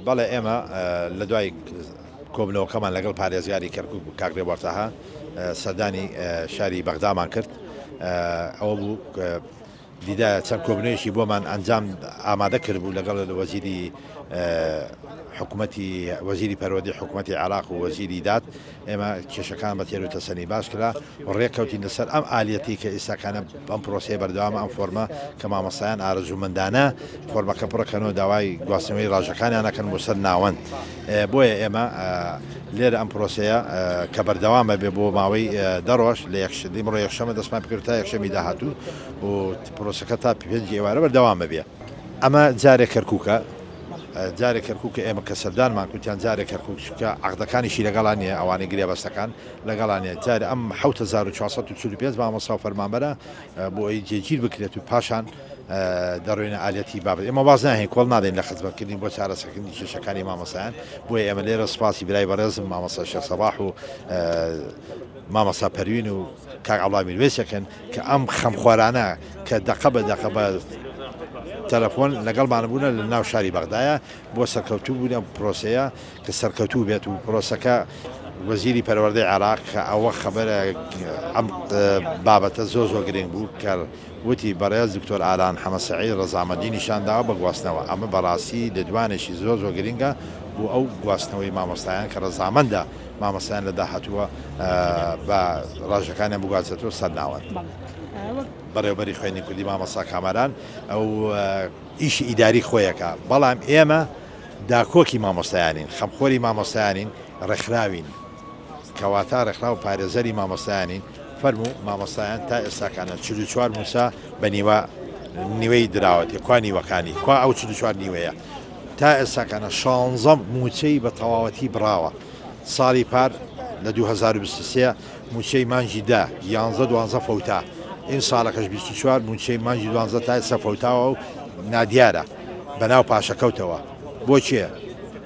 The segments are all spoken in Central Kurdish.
بەڵێ ئێمە لە دوای کۆبنەوەکەمان لەگەڵ پارێزگاری کەرکوک کاک رێبوار تەها سەردانی شاری بەغدامان کرد ئەوە بوو دیدا چەند کۆبنەوەیەکی بۆمان ئەنجام ئامادە کردبوو لەگەڵ وەزیری حکوومەتی وەزیری پەروەردەی حکوومەتی عێراق و وەزیری داد ئێمە کێشەکان بە تێر و تەسەنی باس کرا و ڕێککەوتین لەسەر ئەم ئالیەتی کە ئێستاکانە ئەم پرۆسەیە بەردەوامە ئەم فۆرمە کە مامۆستایان ئارەزوومەندانە فۆرمەکە پڕکەنەوە داوای گواستنەوەی ڕاژەکانیان ئەکەن بۆ سەر ناوەند بۆیە ئێمە لێرە ئەم پرۆسەیە کە بەردەوامە بێ بۆ ماوەی دە ڕۆژ لە ئیمڕۆ یەکشەمە دەستمان پێکرد تا یەکشەمی داهاتوو و پرۆسەکە تا پێنجی ئێوارە بەردەوامە بێ. ئەمە جارێک کەرکووکە، جارێ کەرکووکە ئێمە کە سەردانمان کوتیان جارێ کەرکووک چونکە عەقدەکانیشی لەگەڵا نییە ئەوانەی گرێبەستەکان لەگەڵا نییە جارێ ئەم 7445 مامۆستا و فەرمانبەرە بۆ ئەوی جێگیر بکرێت و پاشان دەڕۆینە ئالیەتی بابەت ئێمە واز ناهێن کۆڵ نادەین لە خزمەتکردنی بۆ چارەسەرکردنی کێشەکانی مامۆستایان بۆیە ئێمە لێرە سوپاسی برای بەڕێزم مامۆستا شێخ سەباح و مامۆستا پەروین و کاک عەبدوڵا میروەیس ئەکەن کە ئەم خەمخۆرانە کە دەقە بە دەقە بە تەلەفۆن لەگەڵمان بوونە لە ناو شاری بەغدایە بۆ سەرکەوتوو بوون ئەم پرۆسەیە کە سەرکەوتوو بێت و پرۆسەکە وەزیری پەروەردەی عێراق کە ئەوە خەبەرە ئەم بابەتە زۆر زۆر گرنگ بوو کە وتی بەڕێز دکتۆر ئاران حەمە سەعید ڕەزامەندی نیشانداوە بە گواستنەوە ئەمە بەڕاستی لێدوانێکی زۆر زۆر گرنگە بۆ ئەو گواستنەوەی مامۆستایان کە ڕەزامەندە مامۆستایان لە داهاتووە بە ڕاژەکانیان بگوازێتەوە سەر ناوەند. بەڕێوەبەری خوێندنی کوردی مامۆستا کامەران ئەو ئیشی ئیداری خۆیەکە بەڵام ئێمە داکۆکی مامۆستایانین خەمخۆری مامۆستایانین ڕێکخراوین کەواتە ڕێکخراو پارێزەری مامۆستایانین فەرموو مامۆستایان تا ئێستاکانە 44 موسا بە نیوە نیوەی دراوەتێ کوا نیوەکانی کوا ئەو 44 نیوەیە تا ئێستاکانە شانزە موچەی بە تەواوەتی بڕاوە ساڵی پار لە 2023 موچەی مانگی دە یانزە دوانزە فەوتا ئیم ساڵەکەش 24 موچەی مانگی دوانزە تا ئێستا فەوتاوە و نادیارە بەناو پاشەکەوتەوە بۆ کێ؟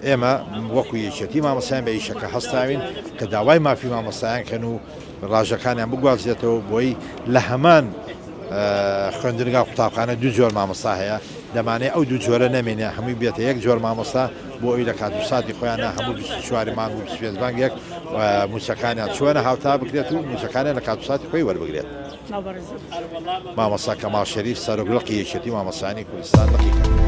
ئێمە وەکو یەکێتی مامۆستایان بە ئیشەکە هەستاوین کە داوای مافی مامۆستایان کەن و ڕاژەکانیان بگوازرێتەوە بۆی لە هەمان خوێندنگا قوتابخانە دوو جۆر مامۆستا هەیە دەمانێ ئەو دوو جۆرە نەمێنێ هەمووی بێتە یەک جۆر مامۆستا بۆ ئەوی لە کات و ساتی خۆیانە هەموو 24 مانگ و 25 مانگ یەک موچەکانیان چۆنە هاوتا بکرێت و موچەکانیان لە کات و ساتی خۆی وەربگرێت. مامۆستا کەماڵ شەریف سەرۆک لقی یەکێتی مامۆستایانی کوردستان لقی کەرکوک.